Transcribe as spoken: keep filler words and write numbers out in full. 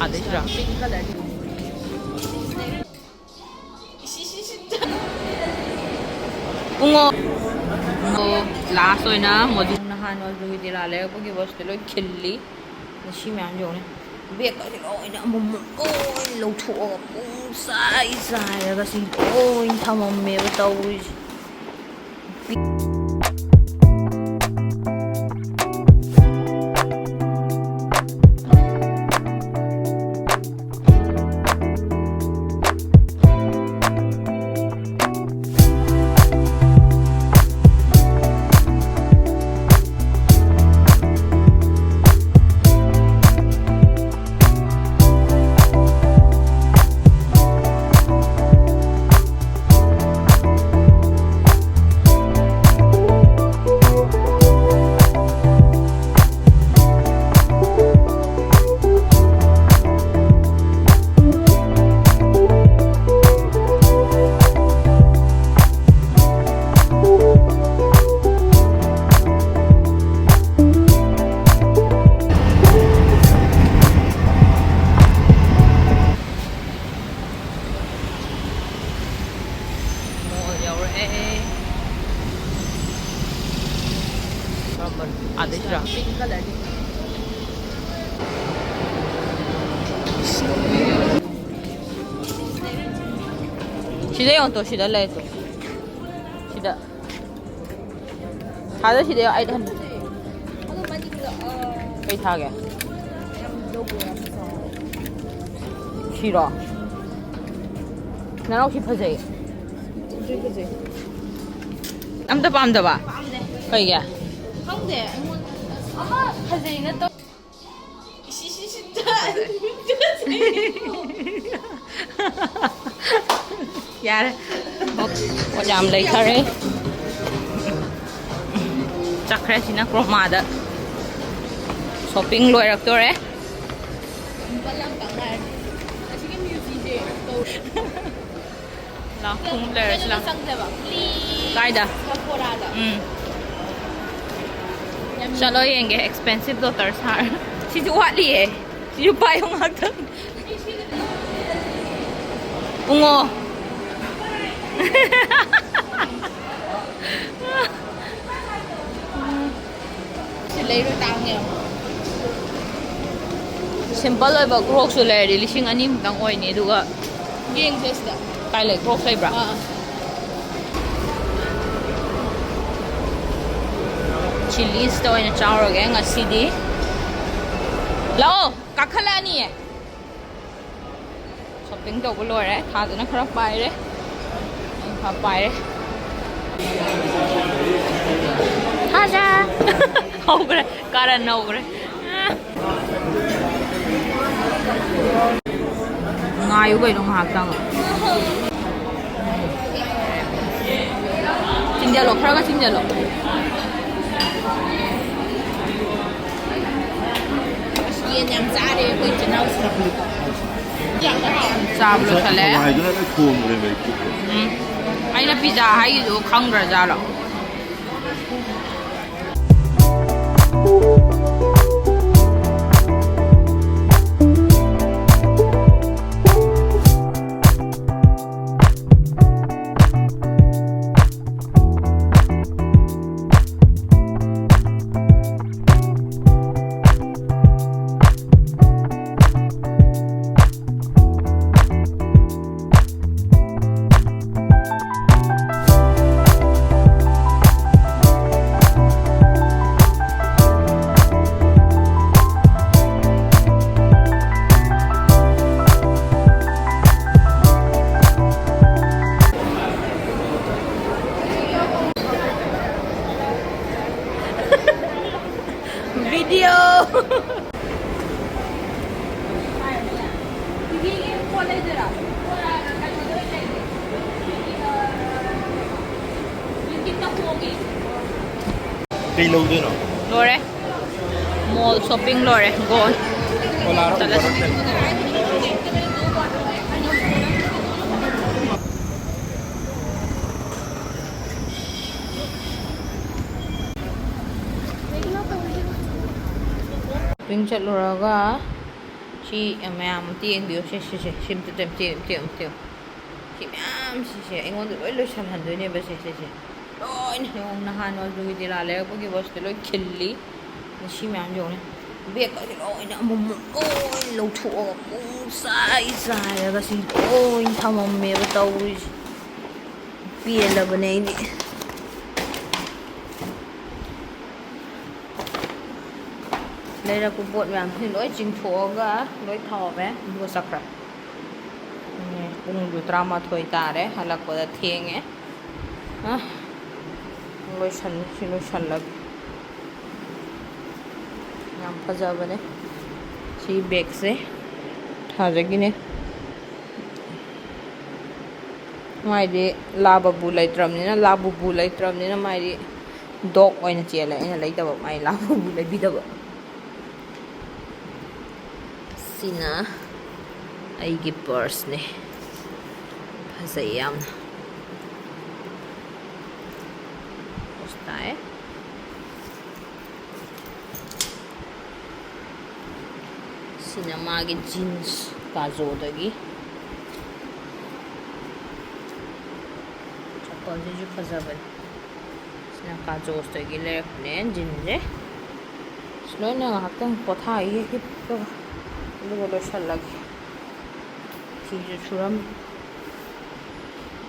ꯑꯗꯩꯁꯤꯔꯥ? ꯄꯨꯡꯉꯣ꯫ ꯂꯥꯁ ꯑꯣꯏꯅ ꯃꯣꯗꯤ ꯅꯍꯥꯟ ꯑꯣꯏꯕꯒꯤ ꯇꯦꯔꯥ ꯂꯩꯔꯛꯄꯒꯤ ꯕꯁꯇ ꯂꯣꯏ ꯈꯤꯜꯂꯤ꯫ ꯃꯁꯤ ꯃꯌꯥꯝ ꯌꯦꯡꯉꯨꯅꯦ꯫ ꯕꯦꯒꯀꯁꯦ ꯂꯣꯏꯅ ꯑꯃꯃꯝ ꯂꯣꯏ ꯂꯧꯊꯣꯛꯑꯒ ꯄꯨꯡ ꯆꯥꯏ ꯆꯥꯏꯔꯒ ꯁꯤ ꯂꯣꯏ ꯊꯝꯃꯝꯃꯦꯕ ꯇꯧꯔꯤꯁꯦ꯫ ꯃꯣꯜ ꯌꯧꯔꯛꯑꯦ꯫ ꯀꯔꯝꯕꯅꯣ? ꯑꯥꯗꯩꯁꯤꯔꯥ? ꯄꯤꯡ ꯀꯂꯔꯗꯤ꯫ ꯁꯤꯗ ꯌꯦꯡꯉꯣ ꯇꯣ, ꯁꯤꯗ ꯂꯩ ꯇꯣ꯫ ꯁꯤꯗ꯫ ꯊꯥꯗ ꯁꯤꯗ ꯑꯩꯠ ꯍꯟꯗ꯭ꯔꯦꯠ꯫ ꯀꯩ ꯊꯥꯒꯦ? ꯁꯤꯔꯣ? ꯅꯅꯥꯎ ꯁꯤ ꯐꯖꯩ꯫ ꯑꯝꯇ ꯄꯥꯝꯗꯕ? ꯀꯩꯒꯤ? ꯈꯪꯗꯦ꯫ ꯑꯩꯉꯣꯟꯗ ꯑꯃ ꯐꯖꯩꯅ ꯇꯧ-, ꯏꯁ, ꯏꯁ, ꯏꯁ, ꯌꯥꯔꯦ꯫ ꯄꯣꯠ ꯌꯥꯝ ꯂꯩꯊꯔꯦ꯫ ꯆꯠꯈ꯭ꯔꯦ ꯁꯤꯅ ꯀ꯭ꯔꯣꯃꯥꯗ꯫ ꯁꯣꯄꯤꯡ ꯂꯣꯏꯔꯛꯇꯣꯔꯦ꯫ ꯂꯥꯛ ꯈꯣꯡꯎꯞ ꯂꯩꯔꯁꯤ ꯂꯥꯛ꯫ ꯀꯥꯏꯗ? ꯎꯝ꯫ ꯆꯠꯂꯣ ꯌꯦꯡꯒꯦ, expensive daughter ꯁꯥꯔ꯫ ꯁꯤꯁꯨ ꯋꯥꯠꯂꯤꯌꯦ꯫ ꯁꯤꯁꯨ ꯄꯥꯏꯌꯣ ꯉꯥꯛꯇꯪ꯫ ꯄꯨꯡꯉꯣ꯫ ꯁꯤ ꯂꯩꯔꯣ, ꯇꯥꯡꯉꯦ꯫ ꯁꯤꯝꯄꯜ ꯑꯣꯏꯕ ꯀ꯭ꯔꯣꯛꯁꯨ ꯂꯩꯔꯗꯤ ꯂꯤꯁꯤꯡ ꯑꯅꯤꯃꯨꯛꯇꯪ ꯑꯣꯏꯅꯤ, ꯑꯗꯨꯒ ꯌꯦꯡꯁꯦ ꯁꯤꯗ꯫ ꯀꯥꯏ ꯂꯩ? ꯀ꯭ꯔꯣꯛꯁ ꯂꯩꯕ꯭ꯔꯥ? ꯑꯥ꯫ ꯆꯤꯂꯤꯁꯇ ꯑꯣꯏꯅ ꯆꯥꯎꯔꯒꯦ ꯉꯁꯤꯗꯤ꯫ ꯂꯥꯛꯑꯣ, ꯀꯥꯈꯠꯂꯛꯑꯅꯤꯌꯦ꯫ ꯁꯣꯄꯤꯡ ꯇꯧꯕ ꯂꯣꯏꯔꯦ꯫ ꯊꯥꯗꯅ ꯈꯔ ꯄꯥꯏꯔꯦ꯫ ꯑꯩ ꯈꯔ ꯄꯥꯏꯔꯦ꯫ ꯊꯥꯖ! ꯍꯧꯈ꯭ꯔꯦ꯫ ꯀꯥꯔꯟ ꯍꯧꯈ꯭ꯔꯦ꯫ ꯉꯥꯏꯌꯨ ꯀꯩꯅꯣ ꯉꯥꯏꯍꯥꯛꯇꯪ꯫ ꯆꯤꯡꯖꯜꯂꯣ, ꯈꯔꯒ ꯆꯤꯡꯖꯜꯂꯣ꯫ ꯑꯁ, ꯌꯦꯟ ꯌꯥꯝ ꯆꯥꯔꯦ ꯑꯩꯈꯣꯏ ꯏꯆꯤꯟ ꯏꯅꯥꯎꯁꯤꯡ꯫ ꯆꯥꯕ ꯂꯣꯏꯁꯜꯂꯦ꯫ ꯍꯋꯥꯏꯗꯨꯅ ꯂꯣꯏ ꯊꯣꯡꯈ꯭ꯔꯦꯕ ꯑꯩ ꯄꯨꯛ꯫ ꯎꯝ꯫ ꯑꯩꯅ ꯄꯤꯖꯥ ꯍꯥꯏꯒꯤꯗꯨ ꯈꯪꯗ꯭ꯔꯖꯥꯠꯂꯣ? Video! ꯀꯩ ꯂꯧꯗꯣꯏꯅꯣ? ꯂꯣꯏꯔꯦ꯫ ꯃꯣꯜ ꯁꯣꯄꯤꯡ ꯂꯣꯏꯔꯦ꯫ ꯒꯣꯜ꯫ ꯀꯣꯂꯥꯔ ꯆꯠꯂꯁꯤ꯫ ꯎꯕ ꯅꯠꯇꯦ꯫ ꯁꯣꯄꯤꯡ ꯆꯠꯂꯨꯔꯒ ꯁꯤ ꯃꯌꯥꯝ ꯑꯝꯇ ꯌꯦꯡꯕꯤꯌꯨ꯫ ꯁꯦ, ꯁꯦ, ꯁꯦ, ꯁꯤ ꯑꯝꯇ, ꯑꯝꯇ ꯌꯦꯡꯉꯨ, ꯑꯝꯇ ꯌꯦꯡꯉꯨ, ꯑꯝꯇ ꯌꯦꯡꯉꯨ꯫ ꯁꯤ ꯃꯌꯥꯝꯁꯤꯁꯦ ꯑꯩꯉꯣꯟꯗ ꯂꯣꯏ ꯂꯣꯏꯁꯜꯍꯟꯗꯣꯏꯅꯦꯕ꯫ ꯁꯦ, ꯁꯦ, ꯁꯦ꯫ ꯂꯣꯏꯅ ꯌꯦꯡꯉꯨ꯫ ꯅꯍꯥꯟ ꯑꯗꯨꯒꯤ ꯗꯤꯂꯥ ꯂꯩꯔꯛꯄꯒꯤ ꯕꯁꯇ ꯂꯣꯏ ꯈꯤꯜꯂꯤ꯫ ꯁꯤ ꯃꯌꯥꯝ ꯌꯦꯡꯉꯨꯅꯦ꯫ ꯕꯦꯒꯀꯁꯦ ꯂꯣꯏꯅ ꯑꯃꯨꯛꯃꯨꯛ ꯂꯣꯏ ꯂꯧꯊꯣꯛꯑꯒ ꯄꯨꯡ ꯆꯥꯏ ꯆꯥꯏꯔꯒ ꯁꯤ ꯂꯣꯏ ꯊꯝꯃꯝꯃꯦꯕ ꯇꯧꯔꯤꯁꯦ꯫ ꯄꯦꯜꯂꯕꯅꯦ ꯑꯩꯗꯤ꯫ ꯂꯩꯔꯛꯄ ꯄꯣꯠ ꯃꯌꯥꯝꯁꯤ ꯂꯣꯏ ꯆꯤꯡꯊꯣꯛꯑꯒ ꯂꯣꯏ ꯊꯝꯃꯝꯃꯦ, ꯑꯗꯨꯒ ꯆꯠꯈ꯭ꯔꯦ꯫ ꯎꯝ, ꯄꯨꯡꯁꯨ ꯇꯔꯥꯃꯥꯊꯣꯏ ꯇꯥꯔꯦ, ꯍꯜꯂꯛꯄꯗ ꯊꯦꯡꯉꯦ꯫ ꯑ, ꯂꯣꯏꯁꯟ-, ꯁꯤ ꯂꯣꯏꯁꯜꯂꯒꯦ꯫ ꯌꯥꯝ ꯐꯖꯕꯅꯦ ꯁꯤ ꯕꯦꯒꯁꯦ, ꯊꯥꯖꯒꯤꯅꯦ꯫ ꯃꯥꯏꯗꯤ ꯂꯥꯕꯕꯨ ꯂꯩꯇ꯭ꯔꯕꯅꯤꯅ, ꯂꯥꯕꯨꯕꯨ ꯂꯩꯇ꯭ꯔꯕꯅꯤꯅ ꯃꯥꯏꯗꯤ ꯗꯣꯛ ꯑꯣꯏꯅ ꯆꯦꯜꯂꯦ꯫ ꯑꯩꯅ ꯂꯩꯗꯕ, ꯃꯥꯏ ꯂꯥꯕꯕꯨ ꯂꯩꯕꯤꯗꯕ꯫ ꯁꯤꯅ ꯑꯩꯒꯤ ꯄꯔꯁꯅꯦ꯫ ꯐꯖꯩ ꯌꯥꯝꯅ꯫ ꯄꯣꯁ ꯇꯥꯏ꯫ ꯁꯤꯅ ꯃꯥꯒꯤ ꯖꯤꯟꯁ ꯀꯥꯖꯣꯗꯒꯤ꯫ ꯆꯄꯜꯁꯤꯁꯨ ꯐꯖꯕꯅꯤ꯫ ꯁꯤꯅ ꯀꯥꯖꯣꯁꯇꯒꯤ ꯂꯩꯔꯛꯄꯅꯦ ꯖꯤꯟꯁꯦ꯫ ꯁꯤ ꯂꯣꯏꯅ ꯉꯥꯏꯍꯥꯛꯇꯪ ꯄꯣꯊꯥꯈꯤꯒꯦ ꯍꯤꯞꯄꯒ, ꯑꯗꯨꯒ ꯂꯣꯏꯁꯜꯂꯒꯦ꯫ ꯐꯤꯁꯨ ꯁꯨꯔꯝꯃꯤ꯫